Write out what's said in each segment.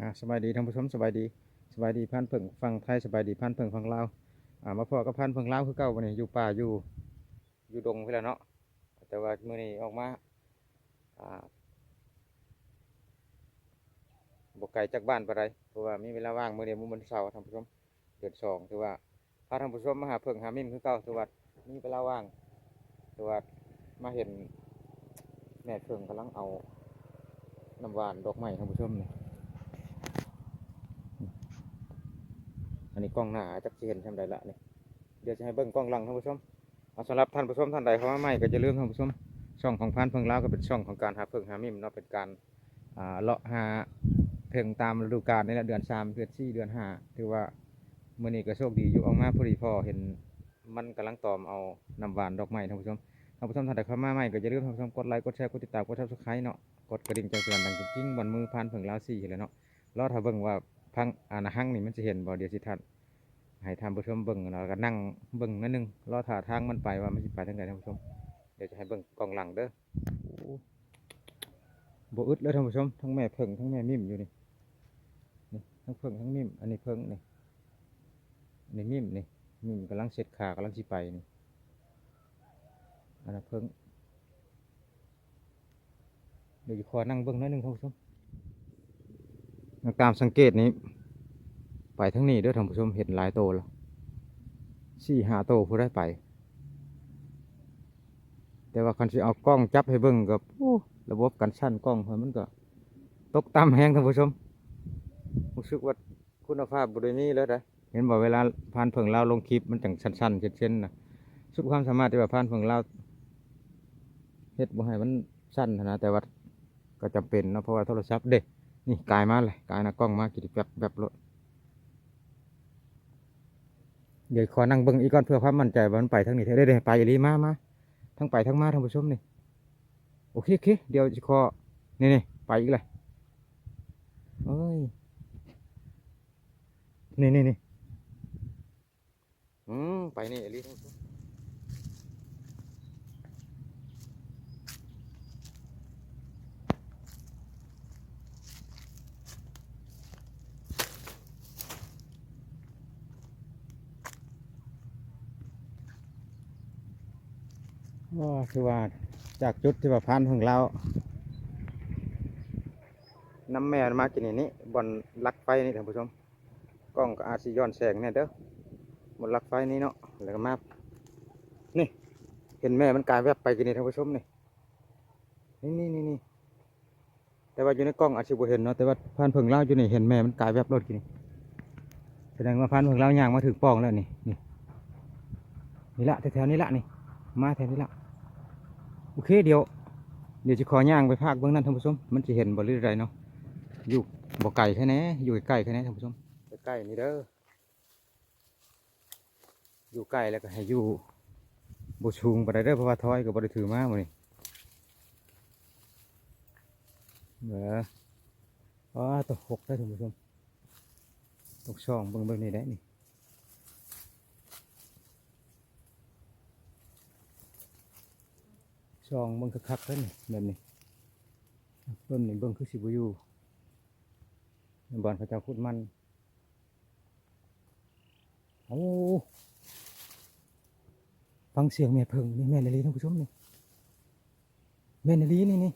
ອ່າ ສະບາຍດີທ່ານຜູ້ຊົມ ສະບາຍດີ ສະບາຍດີພານເຜິ້ງຝັ່ງໄທ ສະບາຍດີພານເຜິ້ງຝັ່ງລາວ. ອ່າ ມາພໍ້ກັບພານເຜິ້ງລາວຄືເກົ່າ ມື້ນີ້ຢູ່ປ່າ ຢູ່ ຢູ່ດົງພຸ້ນແຫຼະເນາະ. ແຕ່ວ່າມື້ນີ້ອອກມາ ອ່າ ບໍ່ໄກຈາກບ້ານປານໃດ ເພາະວ່າມີເວລາວ່າງມື້ດຽວ ມື້ວັນເສົາ ທ່ານຜູ້ຊົມ ເດືອນສອງ ຖືວ່າພາທ່ານຜູ້ຊົມມາຫາເຜິ້ງຫາມິ້ມຄືເກົ່າ ຖືວ່າມີເວລາວ່າງ ຖືວ່າມາເຫັນແມ່ເຜິ້ງກຳລັງເອົານ້ຳຫວານດອກໄມ້ ທ່ານຜູ້ຊົມ. ນີ້ ອັນນີ້ກ້ອງໜ້າຈັກຊິເຫັນຊ່ຳໃດລະນີ້ ດຽວຈະໃຫ້ເບິ່ງກ້ອງຫຼັງ ທ່ານຜູ້ຊົມ. ເອົາ ສຳລັບທ່ານຜູ້ຊົມທ່ານໃດເຂົ້າມາໃໝ່ ກໍຢ່າລືມທ່ານຜູ້ຊົມ ຊ່ອງຂອງພານເຜິ້ງລາວກໍເປັນຊ່ອງຂອງການຫາເຜິ້ງຫາມິ້ມເນາະ ເປັນການ ອ່າ ເລາະຫາເຜິ້ງຕາມລະດູການນີ້ແຫຼະ ເດືອນສາມ ເດືອນສີ່ ເດືອນຫ້າ ຖືວ່າມື້ນີ້ກໍໂຊກດີຢູ່ ອອກມາພໍດີພໍ້ເຫັນມັນກຳລັງຕອມເອົານ້ຳຫວານດອກໄມ້ ທ່ານຜູ້ຊົມ. ທ່ານຜູ້ຊົມທ່ານໃດເຂົ້າມາໃໝ່ກໍຢ່າລືມທ່ານຜູ້ຊົມກົດໄລ ກົດແຊ ກົດຕິດຕາມ ກົດ Subscribe ເນາະ ກົດກະດິ່ງແຈ້ງເຕືອນດັງຈິ້ງໆ ບ່ອນມືພານເຜິ້ງລາວສີ່ຫັ້ນແຫຼະເນາະ. ລໍຖ້າເບິ່ງວ່າພັງ ອັນຫັ້ງນີ້ມັນຊິເຫັນບໍ່ ດຽວຊິທັນ ໃຫ້ທ່ານຜູ້ຊົມເບິ່ງ ແລ້ວກໍນັ່ງເບິ່ງໜ້ອຍໜຶ່ງ ລໍຖ້າທາງມັນໄປວ່າມັນຊິໄປທາງໃດ ທ່ານຜູ້ຊົມ. ດຽວຈະໃຫ້ເບິ່ງກ້ອງຫຼັງເດີ. ໂອ້ ບໍ່ອຶດເລີຍທ່ານຜູ້ຊົມ ທັງແມ່ເຜິ້ງທັງແມ່ມິ້ມຢູ່ນີ້ ນີ້ ທັງເຜິ້ງທັງມິ້ມ. ອັນນີ້ເຜິ້ງນີ້ ນີ້ມິ້ມນີ້ ມິ້ມກຳລັງເຊັດຂາ ກຳລັງຊິໄປນີ້ ອັນນັ້ນເຜິ້ງ. ດຽວຊິຂໍນັ່ງເບິ່ງໜ້ອຍໜຶ່ງທ່ານຜູ້ຊົມ. ຕາມສັງເກດນີ້ ໄປທາງນີ້ເດີທ່ານຜູ້ຊົມ ເຫັນຫຼາຍໂຕລະ ສີ່ຫ້າໂຕຜູ້ໃດໄປ. ແຕ່ວ່າຄັນຊິເອົາກ້ອງຈັບໃຫ້ເບິ່ງກໍ ໂອ້ ລະບົບການສັ່ນກ້ອງຂ້ອຍມັນກໍຕົກຕ່ຳແຮງທ່ານຜູ້ຊົມ ຮູ້ສຶກວ່າຄຸນນະພາບບໍ່ໄດ້ມີເລີຍເດ້. ເຫັນບໍ່ ເວລາພານເຜິ້ງລາວລົງຄລິບມັນຈັ່ງສັ່ນໆເຊັນໆນະ ສຸດຄວາມສາມາດທີ່ວ່າພານເຜິ້ງລາວເຮັດບໍ່ໃຫ້ມັນສັ່ນຫັ້ນນະ ແຕ່ວ່າກໍຈຳເປັນເນາະ ເພາະວ່າໂທລະສັບເດ້ ນີ້ກາຍມາເລີຍ ກາຍໜ້າກ້ອງມາ ກິດແວັບໆໂລດ. ດຽວຂໍນັ່ງເບິ່ງອີກກ່ອນ ເພື່ອຄວາມໝັ້ນໃຈວ່າມັນໄປທາງນີ້ແທ້ເດ້ ໄປອີ່ຫຼີ ມາ ມາ ທັງໄປທັງມາທ່ານຜູ້ຊົມນີ້. ໂອເຄ ໂອເຄ ດຽວຊິຂໍ ນີ້ໆ ໄປອີກແລ້ວ ໂອ້ຍ ນີ້ໆໆ ອືມ ໄປນີ້ອີ່ຫຼີ. ໂອ້ ຖືວ່າຈາກຈຸດທີ່ວ່າພານເຜິ້ງລາວນຳແມ່ມັນມາກິນນີ້ ນີ້ ບ່ອນຫຼັກໄຟນີ້ທ່ານຜູ້ຊົມ ກ້ອງກໍອາດຊິຍ້ອນແສງແດ່ເດີ ບ່ອນຫຼັກໄຟນີ້ເນາະ ແລ້ວກໍມາ ນີ້ ເຫັນແມ່ມັນກາຍແວັບໄປກິນນີ້ທ່ານຜູ້ຊົມນີ້ ນີ້ໆໆໆ. ແຕ່ວ່າຢູ່ໃນກ້ອງອາດຊິບໍ່ເຫັນເນາະ ແຕ່ວ່າພານເຜິ້ງລາວຢູ່ນີ້ ເຫັນແມ່ມັນກາຍແວັບໂລດກີ້ນີ້ ສະແດງວ່າພານເຜິ້ງລາວຍ່າງມາຖືກປ່ອງແລ້ວນີ້ ນີ້ ນີ້ລະ ແຖວໆນີ້ລະນີ້ ມາແຖວນີ້ລະ. ໂອເຄ ດຽວ ດຽວຊິຂໍຍ່າງໄປພາກເບື້ອງນັ້ນທ່ານຜູ້ຊົມ ມັນຊິເຫັນບໍ່ ຫຼືໃດເນາະ. ຢູ່ບໍ່ໄກແຄ່ແນ່ ຢູ່ໃກ້ໆແຄ່ແນ່ທ່ານຜູ້ຊົມ ໃກ້ໆນີ້ເດີ. ຢູ່ໃກ້ແລ້ວກໍໃຫ້ຢູ່ບໍ່ສູງປານໃດເດີ ເພາະວ່າຖອຍກໍບໍ່ໄດ້ຖືມາມື້ນີ້. ເອີ ອໍ ຕົກຫົກໄດ້ທ່ານຜູ້ຊົມ ຕົກຊ່ອງເບິ່ງແບບນີ້ໄດ້ນີ້ ຊ່ອງເບິ່ງຄັກໆເດີນີ້ ແບບນີ້ ຕົ້ນນີ້ເບິ່ງຄືຊິບໍ່ຢູ່ ບ່ອນເຂົາເຈົ້າຂຸດມັນ. ໂອ້ ຟັງສຽງແມ່ເຜິ້ງນີ້ ແມ່ນອີ່ຫຼີທ່ານຜູ້ຊົມນີ້ ແມ່ນອີ່ຫຼີນີ້ ນີ້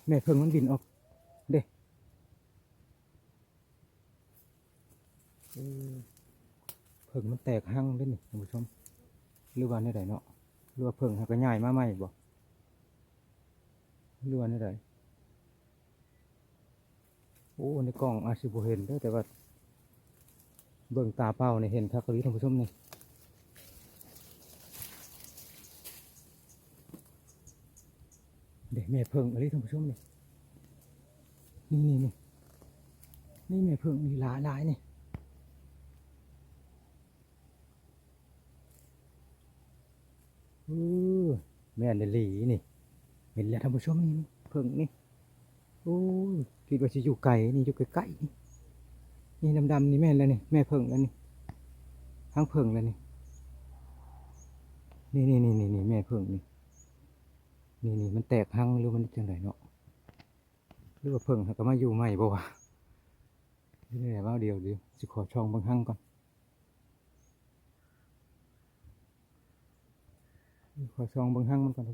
ແມ່ເຜິ້ງມັນບິນອອກເດ້. ເອີ ເຜິ້ງມັນແຕກຮັງເດ້ນີ້ທ່ານຜູ້ຊົມ ຫຼືວ່າແນວໃດເນາະ ຫຼືວ່າເຜິ້ງຫາກະຍ້າຍມາໃໝ່ບໍ ຫຼືວ່າແນວໃດ? ໂອ້ ໃນກ້ອງອາດຊິບໍ່ເຫັນເດີ ແຕ່ວ່າເບິ່ງຕາເປົ່ານີ້ເຫັນຄັກອີ່ຫຼີທ່ານຜູ້ຊົມນີ້ ເດ້ ແມ່ເຜິ້ງອີ່ຫຼີທ່ານຜູ້ຊົມນີ້ ນີ້ໆໆ ນີ້ແມ່ເຜິ້ງນີ້ຫຼາຍໆນີ້. ເອີ ແມ່ນອີ່ຫຼີນີ້ ເຫັນແລ້ວທ່ານຜູ້ຊົມນີ້ ເຜິ້ງນີ້ ໂອ້ຍ ຄິດວ່າຊິຢູ່ໄກນີ້ ຢູ່ໃກ້ໆນີ້ ນີ້ດຳໆນີ້ແມ່ນແລ້ວນີ້ ແມ່ເຜິ້ງແລ້ວນີ້ ທັງເຜິ້ງແລ້ວນີ້ ນີ້ໆໆໆ ແມ່ເຜິ້ງນີ້ ນີ້ໆ ມັນແຕກຮັງ ຫຼືມັນຈັ່ງໃດເນາະ ຫຼືວ່າເຜິ້ງຫາກະມາຢູ່ໃໝ່ບໍ່ວະ? ນີ້ແຫຼະ ເວົ້າດຽວ ດຽວຊິຂໍສ່ອງເບິ່ງຮັງກ່ອນ ຂໍສ່ອງເບິ່ງຮັງມັນກ່ອນ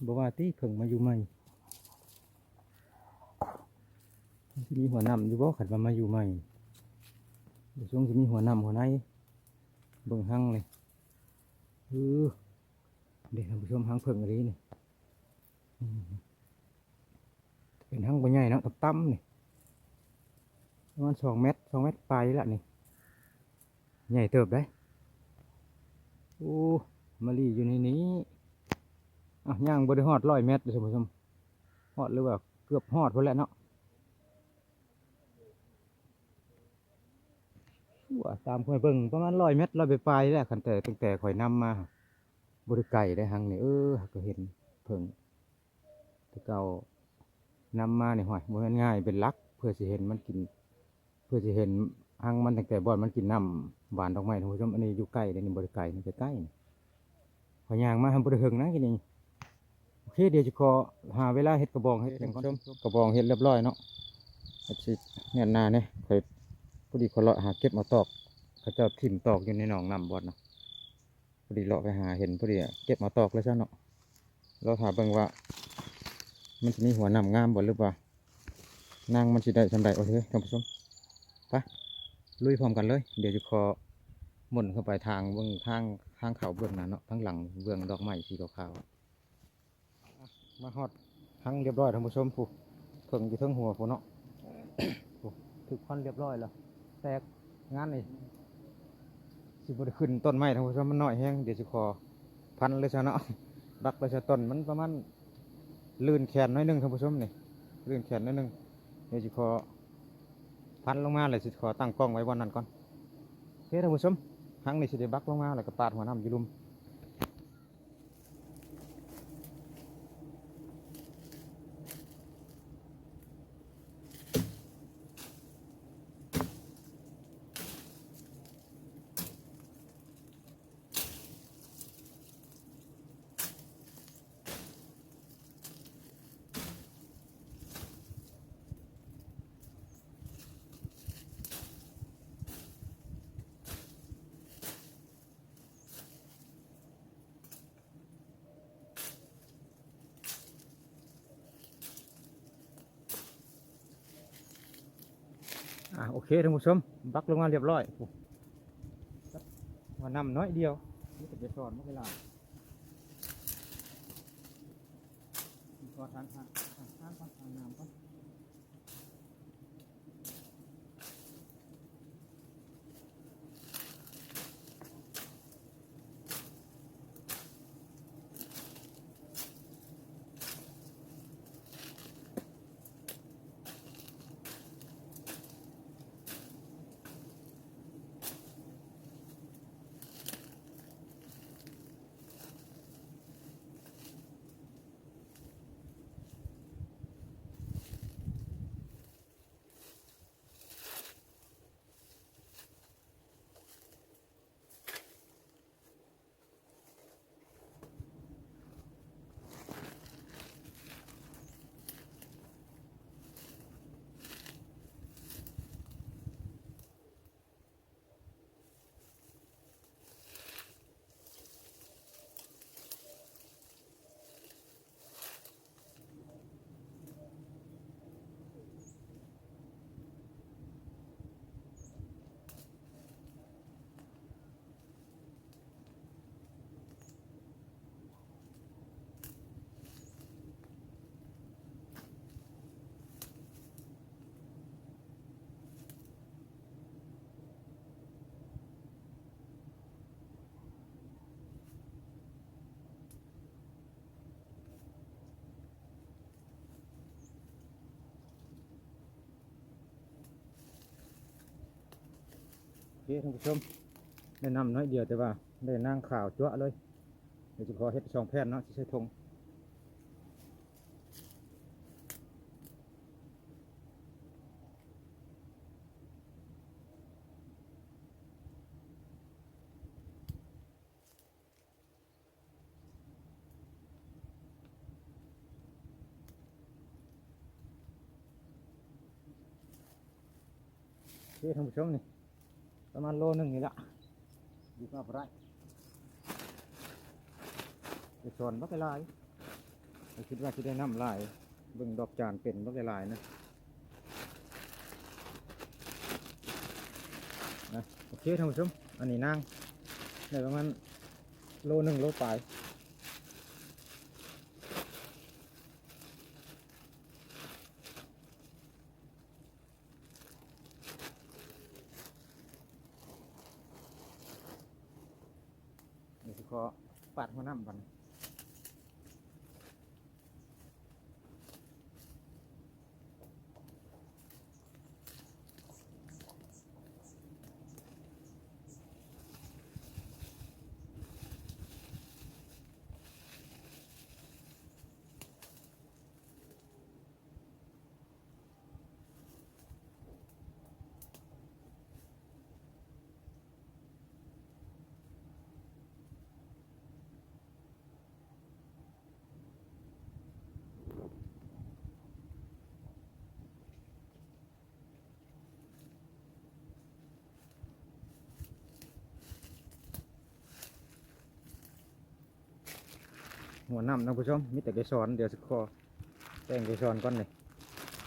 ບໍ່ວ່າຕິເພິ່ງມາຢູ່ໃໝ່ ມັນຊິມີຫົວໜັ່ມຢູ່ບໍ່ ຄັນວ່າມາຢູ່ໃໝ່ ບໍ່ຊົງຊິມີຫົວໜັ່ມຫົວໃນ ເບິ່ງຮັງເລີຍ ເອີ ເດ້ ທ່ານຜູ້ຊົມ ຮັງເຜິ້ງອີ່ຫຼີນີ້ ອືມ ເປັນຮັງບໍ່ໃຫຍ່ເນາະ ຕ່ຳໆ ນີ້ ປະມານສອງແມັດ ສອງແມັດປາຍນີ້ລະນີ້ ໃຫຍ່ເຕີບເດ້ ໂອ້ ມະລີຢູ່ໃນນີ້ ອ່ະ ຍ່າງບໍ່ໄດ້ຮອດຮ້ອຍແມັດເດ້ທ່ານຜູ້ຊົມ ຮອດ ຫຼືວ່າເກືອບຮອດພຸ້ນແຫຼະເນາະ ໂອ້ ຕາມຂ້ອຍເບິ່ງປະມານຮ້ອຍແມັດ ຮ້ອຍປາຍໆ ແຫຼະ ຄັນແຕ່ ຕັ້ງແຕ່ຂ້ອຍນຳມາ ບໍ່ໄດ້ໄກເດ້ ຮັງນີ້ ເອີ ຫາກກໍເຫັນເຜິ້ງ ແຕ່ເກົ່ານຳມານີ້ ຫ້ວຍ ບໍ່ແມ່ນງ່າຍ ເປັນຫຼັກ ເພື່ອຊິເຫັນມັນກິນ ເພື່ອຊິເຫັນຮັງມັນ ຕັ້ງແຕ່ບ່ອນມັນກິນນ້ຳຫວ່ານດອກໄມ້ ທ່ານຜູ້ຊົມ ອັນນີ້ຢູ່ໃກ້ເດ້ ນີ້ບໍ່ໄດ້ໄກ ນີ້ໃກ້ໆ ນີ້ ຂ້ອຍຍ່າງມາ ບໍ່ໄດ້ເຖິງນະ ນີ້ ໂອເຄ ດຽວຊິຂໍຫາເວລາເຮັດກະບອງເຮັດຫຍັງກ່ອນ ກະບອງເຮັດລຽບຮ້ອຍເນາະ ກໍຊິແໜ້ນໜາແດ່ ຂ້ອຍ ພໍດີຂ້ອຍເລາະຫາເກັບເອົາຕອກ ເຂົາເຈົ້າຖິ້ມຕອກຢູ່ໃນໜອງນ້ຳບ່ອນນະ ພໍດີເລາະໄປຫາເຫັນ ພໍດີເກັບເອົາຕອກເລີຍຊະເນາະ ລໍຖ້າເບິ່ງວ່າມັນຊິມີຫົວໜັ່ມງາມບໍ່ ຫຼືວ່ານາງມັນຊິໄດ້ສ່ຳໃດ ໂອເຄ ທ່ານຜູ້ຊົມ ໄປ ລຸຍພ້ອມກັນເລີຍ ດຽວຊິຂໍໝົນເຂົ້າໄປທາງເບິ່ງ ທາງ ທາງເຂົ້າເບື້ອງໜ້າເນາະ ທາງຫຼັງເບື້ອງດອກໄມ້ສີຂາວໆ ມາຮອດຮັງລຽບຮ້ອຍທ່ານຜູ້ຊົມ ຜູ້ເຜິ້ງຢູ່ເທິງຫົວພຸ້ນເນາະ ຜູ້ຖືກພັນລຽບຮ້ອຍແລ້ວ ແຕກງານນີ້ ຊິບໍ່ໄດ້ຂຶ້ນຕົ້ນໄມ້ທ່ານຜູ້ຊົມ ມັນນ້ອຍແຮງ ດຽວຊິຂໍພັນເລີຍຊະເນາະ ບັກເລີຍຊະ ຕົ້ນມັນປະມານລື່ນແຂນໜ້ອຍໜຶ່ງທ່ານຜູ້ຊົມນີ້ ລື່ນແຂນໜ້ອຍໜຶ່ງ ດຽວຊິຂໍພັນລົງມາ ແລ້ວຊິຂໍຕັ້ງກ້ອງໄວ້ບ່ອນນັ້ນກ່ອນ ໂອເຄທ່ານຜູ້ຊົມ ຮັງນີ້ຊິໄດ້ບັກລົງມາ ແລ້ວກໍປາດຫົວນ້ຳຢູ່ລຸ່ມ. ອ່າ ໂອເຄທ່ານຜູ້ຊົມ ບັກລົງມາລຽບຮ້ອຍ ວ່ານ້ຳໜ້ອຍດຽວ ມີແຕ່ຈະສອນມັນຫຼາຍ ຂໍທາງ ທາງ ທາງ ທາງນ້ຳກ່ອນ. ໂອເຄທ່ານຜູ້ຊົມ ໄດ້ນ້ຳໜ້ອຍດຽວ ແຕ່ວ່າໄດ້ນາງຂາວຈັ້ວະເລີຍ ດຽວຊິຂໍເຮັດສອງແຜ່ນເນາະ ຊິໃສ່ຖົງ. ໂ ເດ້ທ່ານຜູ້ຊົມ ນີ້ປະມານໂລໜຶ່ງນີ້ລະ ຢູ່ມາບໍ່ໄດ້ ໄປສອນບັກຫຼາຍ ຂ້ອຍຄິດວ່າຊິໄດ້ນ້ຳຫຼາຍ ເບິ່ງດອກຈານເປັນບັກຫຼາຍໆນະ. ນະ ໂອເຄທ່ານຜູ້ຊົມ ອັນນີ້ນາງໄດ້ປະມານໂລໜຶ່ງໂລປາຍ. ດຽວຊິຂໍປາດຫົວນ້ຳບັດນີ້. ຫົວນ້ຳທ່ານຜູ້ຊົມ ມີແຕ່ເກສອນ ດຽວຊິຂໍແຕ່ງເກສອນກ່ອນນີ້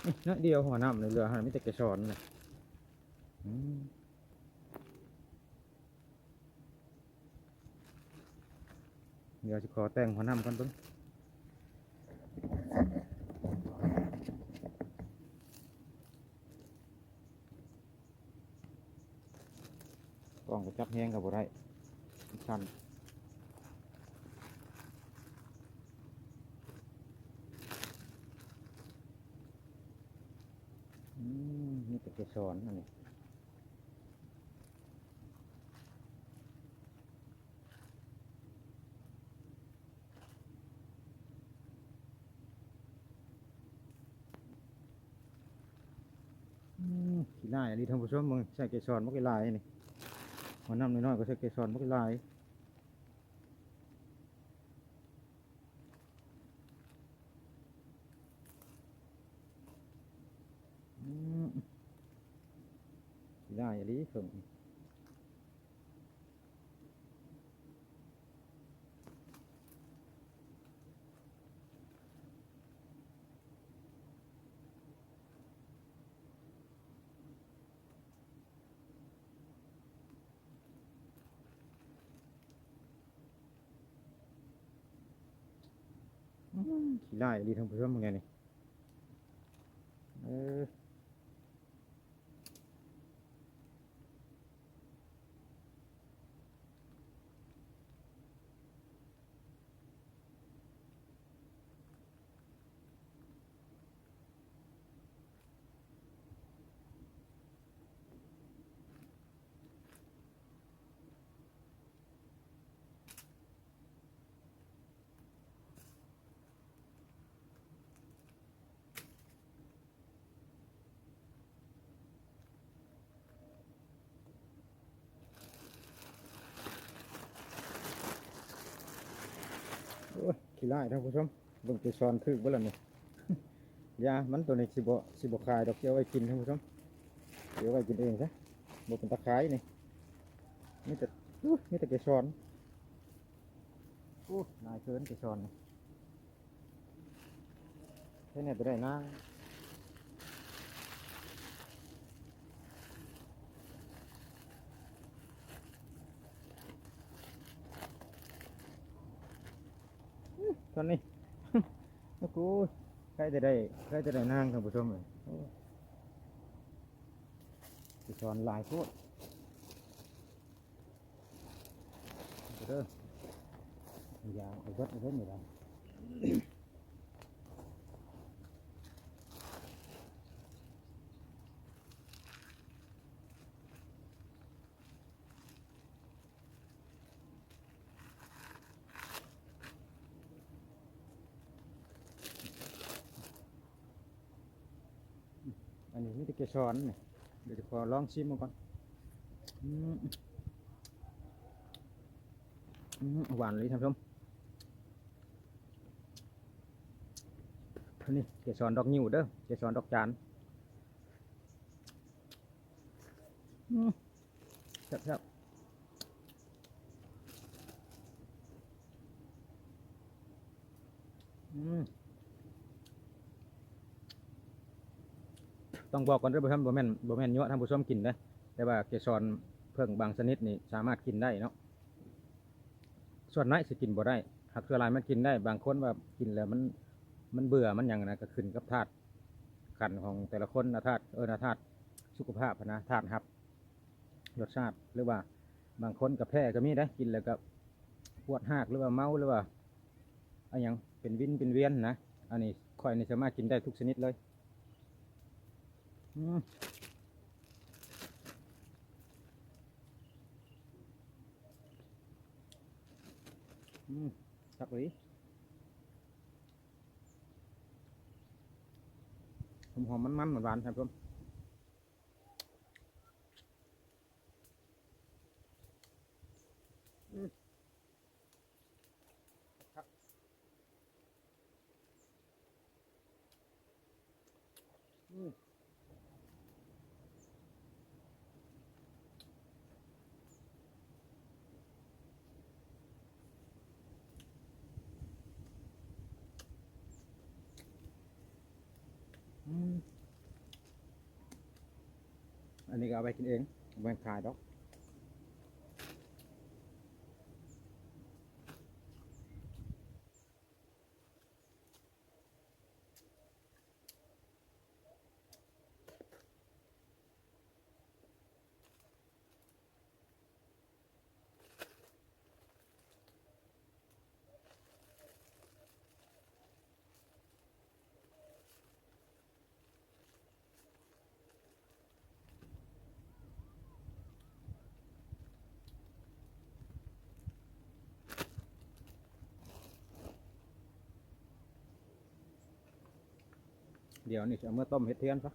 ນີ້ໜ້ອຍດຽວຫົວນ້ຳນີ້ ເຫຼືອຫັ້ນມີແຕ່ເກສອນນະ. ອືມ ດຽວຊິຂໍແຕ່ງຫົວນ້ຳກ່ອນເບິ່ງ. ກ້ອງກໍຈັບແຮງກໍບໍ່ໄດ້ ມັນສັ່ນ. ອືມ ມີແຕ່ເກສອນອັນນີ້. ອືມ ຂີ້ຮ້າຍອີ່ຫຼີທ່ານຜູ້ຊົມ ເບິ່ງ ໃສ່ເກສອນບັກຫຼາຍນີ້ ຫົວນ້ຳນ້ອຍໆກໍໃສ່ເກສອນບັກຫຼາຍ. ອືມ ຂີ້ຮ້າຍອີ່ຫຼີເຄິ່ງ. ອືມ ຂີ້ຮ້າຍອີ່ຫຼີທ່ານຜູ້ຊົມ ເບິ່ງແດ່ນີ້ ເອີ. ໂອ້ຍ ຂີ້ຮ້າຍທ່ານຜູ້ຊົມ ເບິ່ງເກສອນຖືກເບິດແລ້ວນີ້. ຢ່າ ມັນໂຕນີ້ຊິບໍ່ ຊິບໍ່ຂາຍດອກ ຊິເອົາໄວ້ກິນທ່ານຜູ້ຊົມ ຊິເອົາໄວ້ກິນເອງຊະ ບໍ່ເປັນຕາຂາຍນີ້ ມີແຕ່ ອູ້ຍ ມີແຕ່ເກສອນ. ໂອ້ ຫຼາຍເກີນເກສອນນີ້. ເຮັດແນວໄປໄດ້ນາງ ຕອນນີ້ ໂອ້ໂຫ ໃກ້ຈະໄດ້ ໃກ້ຈະໄດ້ນາງທ່ານຜູ້ຊົມເອີຍ. ໂອ້ ເກສອນຫຼາຍໂພດ. ເດີ ຢ່າເອົາເບິດເອົາເບິດນີ້ລະ. ອັນນີ້ມີແຕ່ເກສອນນີ້ ດຽວຈະຂໍລອງຊີມເບິ່ງກ່ອນ. ອືມ ອືມ ຫວານອີ່ຫຼີທ່ານຜູ້ຊົມ. ອັນນີ້ເກສອນດອກງິ້ວເດີ ເກສອນດອກຈານ. ອືມ ແຊບໆ ອືມ ຕ້ອງບອກກ່ອນເດີ ບໍ່ແມ່ນ ບໍ່ແມ່ນ ບໍ່ແມ່ນຍົວະທ່ານຜູ້ຊົມກິນເດີ ແຕ່ວ່າເກສອນເຜິ້ງບາງຊະນິດນີ້ສາມາດກິນໄດ້ເນາະ. ສ່ວນໜ້ອຍຊິກິນບໍ່ໄດ້ ຫາກສ່ວນຫຼາຍມັນກິນໄດ້. ບາງຄົນວ່າກິນແລ້ວມັນ ມັນເບື່ອ ມັນຫຍັງນະ ກໍຂຶ້ນກັບທາດຂັນຂອງແຕ່ລະຄົນນະ ທາດ ເອີ້ນວ່າທາດສຸຂະພາບນະ ທາດຮັບ ລົດຊາດ ຫຼືວ່າບາງຄົນກໍແພ້ກໍມີເດ້ ກິນແລ້ວກໍປວດຮາກ ຫຼືວ່າເມົາ ຫຼືວ່າ ອາຫຍັງ ເປັນວິນເປັນວຽນນະ. ອັນນີ້ຂ້ອຍນີ້ສາມາດກິນໄດ້ທຸກຊະນິດເລີຍ. ອືມ ອືມ ຄັກອີ່ຫຼີ ຫອມໆ ມັນໆ ຫວານໆ ທ່ານຜູ້ຊົມ. ອືມ ຄັກ ອືມ ອືມ ອັນນີ້ກໍເອົາໄວ້ກິນເອງ ບໍ່ແມ່ນຂາຍດອກ. ດຽວນີ້ຊິເອົາເມືອຕົ້ມເຮັດທຽນຊະ.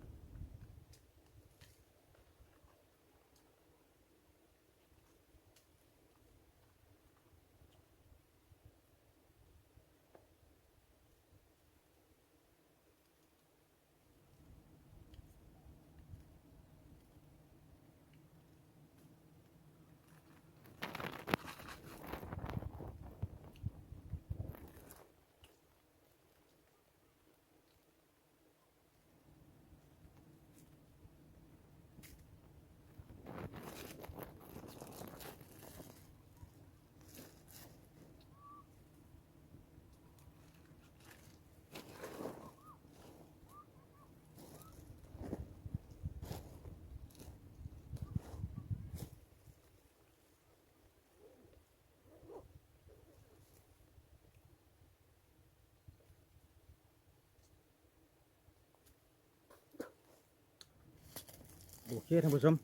ໂອເຄທ່ານຜູ້ຊົມ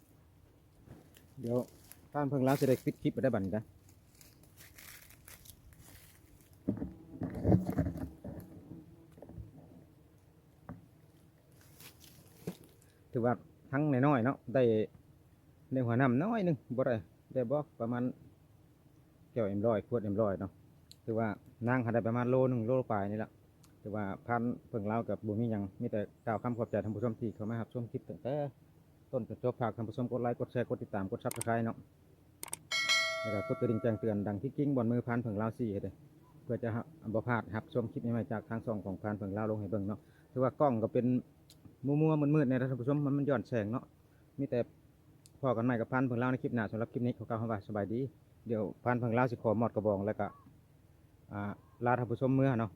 ດຽວທ່ານເພິ່ງລາວຊິໄດ້ປິດຄລິບໄປໄດ້ບັດນີ້ນະ. ຖືວ່າທັງນ້ອຍໆເນາະ ໄດ້ ໄດ້ຫົວນ້ຳໜ້ອຍໜຶ່ງ ບໍ່ໄດ້ ໄດ້ບໍ່ ປະມານແກ້ວເອັມຮ້ອຍ ຂວດເອັມຮ້ອຍເນາະ. ຖືວ່ານາງຫາໄດ້ປະມານໂລໜຶ່ງ ໂລປາຍນີ້ລະ. ຖືວ່າພານເພິ່ງລາວກໍບໍ່ມີຫຍັງ ມີແຕ່ກ່າວຄຳຂອບໃຈທ່ານຜູ້ຊົມທີ່ເຂົ້າມາຮັບຊົມຄລິບຕັ້ງແຕ່ຕົ້ນຈົນຈົບ. ຝາກທ່ານຜູ້ຊົມກົດໄລ ກົດແຊ ກົດຕິດຕາມ ກົດ Subscribe ເນາະ. ແລ້ວກໍກົດກະດິ່ງແຈ້ງເຕືອນ ດັ່ງທີ່ກິ່ງບ່ອນມືພານເຜິ້ງລາວສີ່ເດີ ເພື່ອຈະບໍ່ພາດຮັບຊົມຄລິບໃໝ່ໆ ຈາກທາງຊ່ອງຂອງພານເຜິ້ງລາວລົງໃຫ້ເບິ່ງເນາະ. ຖືວ່າກ້ອງກໍເປັນມົວໆມືດໆແດ່ທ່ານຜູ້ຊົມ ມັນ ມັນຍ້ອນແສງເນາະ. ມີແຕ່ພໍ້ກັນໃໝ່ກັບພານເຜິ້ງລາວໃນຄລິບໜ້າ. ສຳລັບຄລິບນີ້ຂໍກ່າວຄຳວ່າສະບາຍດີ. ດຽວພານເຜິ້ງລາວຊິຂໍມອດກະບອງ ແລ້ວກໍ ອ່າ ລາທ່ານຜູ້ຊົມເມືອເນາະ.